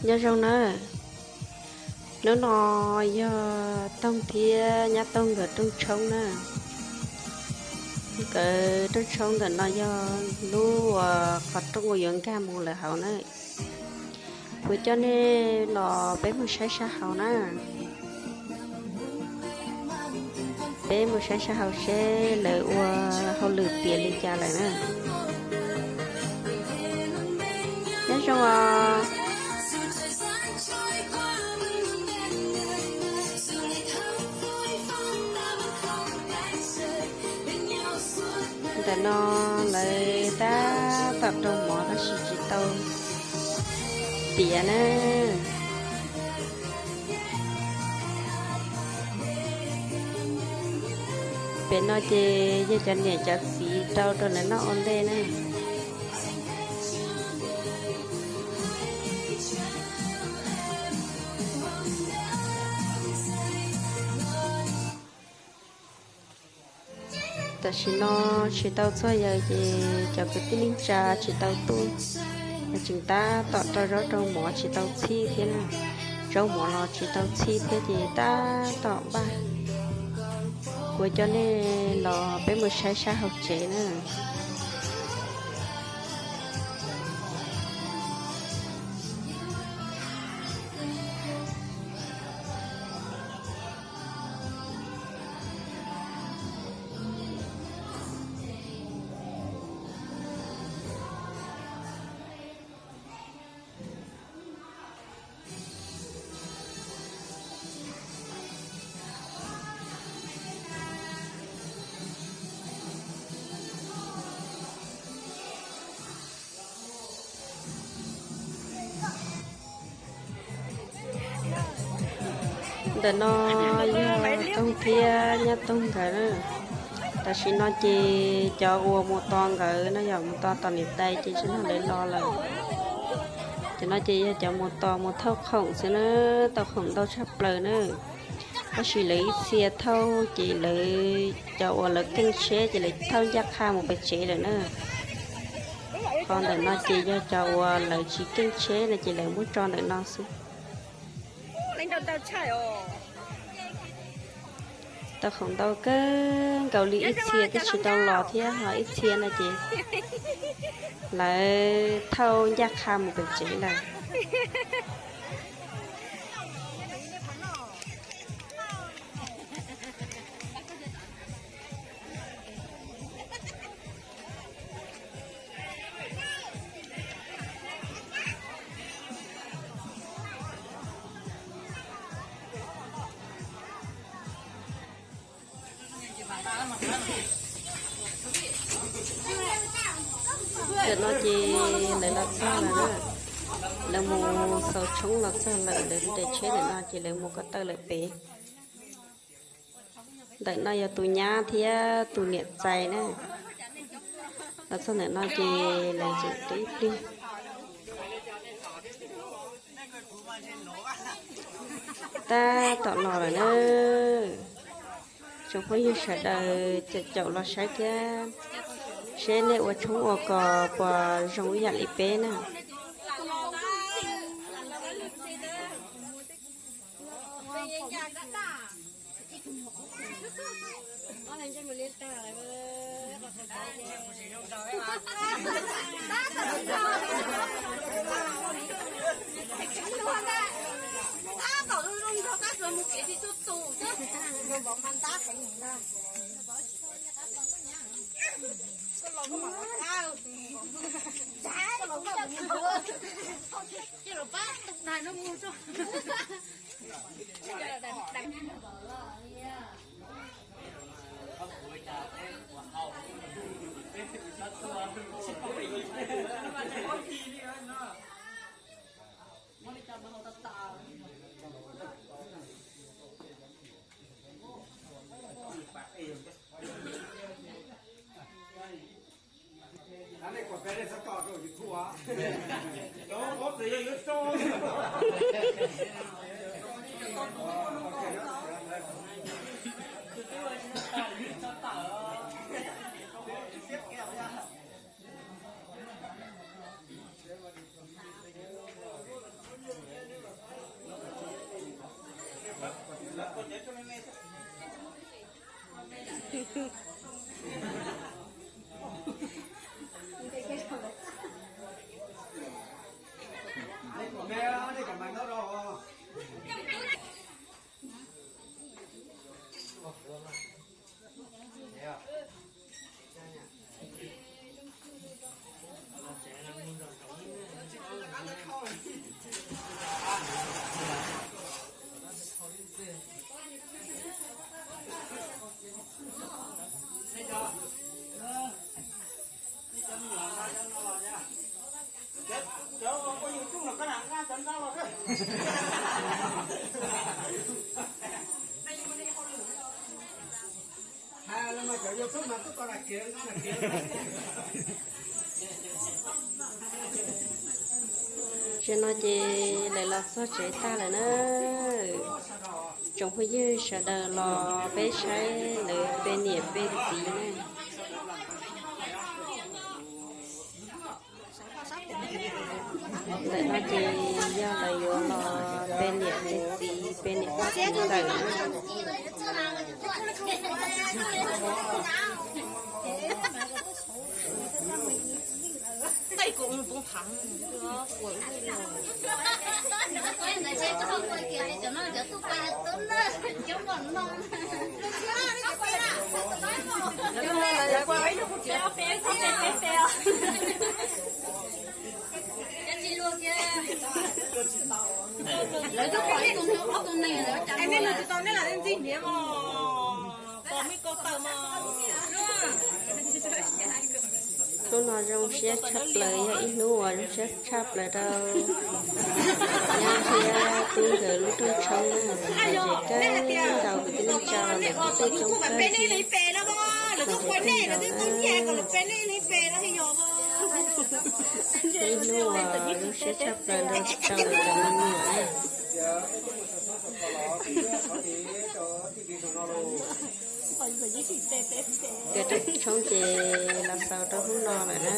Nyob zoo na, hnub no yog Toog thiab nyab Toog nkawd rooj tshoob na. Nkawd rooj tshoob ntawm no yog lub uas qhov rooj uas yuav nkag mus lawm hauv na. Kuv coj nej los peb mus saib sab hauv na. Peb mus saib sab hauv seb lawv ua hauj lwm tiav li cas lawm na. Nyob zoo os. Ntawm no lawv tab tom rau mov tab sis tsis tau tiav na. Pem no ces yog cov niam cov txiv rau rau lawv noj ua ntej na. Tam sim no tsis tau txog yaws ces cov kwv tij neej tsa tsis tau tuaj, tseem tab tom rau zaub rau mov tsis tau txhij thiab na. Zaub mov los tsis tau txhij thiab ces tab tom npaj. Kuv coj nej los peb mus saib sab hauv tsev na. Ntawm no yog Toog thiab nyab Toog nkawd na. Tam sim no ces cov uas mus tos nkawd no yog mus tos tom niam tais ces tsis nrog lawv los lawm. Cov no ces yog cov mus tos mus thauj khoom xwb na, tau khoom ntau tshaj plaws na. Tab sis lawv ib txhia thauj ces lawv, cov uas lawv keej tsheb ces lawv thauj ncaj qha mus pem tsev lawm na. Qhov ntawm no ces yog cov uas lawv tsis keej tsheb no ces lawv muab tso ntawm no xwb. Tau khoom ntau kawg nkaus li, ib txhia twb tsis tau los thiab ho ib txhia no ces lawv thauj ncaj qha mus pem tsev lawm. Ntawm no ces lawv los txog lawm na. Lawv mus xaus tshoob los txog lawm, lawv nres tsheb ntawm no ces lawv mus ko taw lawm pem. Ntawm no yog tus nyab thiab tus niam tais na. Los txog ntawm no ces lawv tseem ib pliag. Tab tom los lawm na. Tsoom phooj ywg sawv daws caum caum los saib thiab, seb nej ua tshoob ua kos puas zoo ib yam li peb na. Tam sim no ces lawv los txog tsev tag lawm na. Tsoom phooj ywg sawv daws los peb saib lawv pe niam pe txiv na. Ntawm no ces yog lawv yuav los pe niam pe txiv, pe niam pog txiv ntxawm na. Lawv twb pom ib tug ob tug neeg lawv cas nej los tsis tau, nej los ntxig hniav mog, pom me ko taw mog. Hnub no zoo siab tshaj plaws, yog ib hnub uas zoo siab tshaj plaws rau nyab thiab tub nkawd lub rooj tshoob na. Lawv zem kawg nkaus, kwv tij neej tsa los lawv kuj coob kawg thiab. Lawv zem kawg nkaus na. Ib hnub uas zoo siab tshaj plaws rau cov me nyuam na. Cov rooj tshoob ces los xaus rau hnub no lawm na.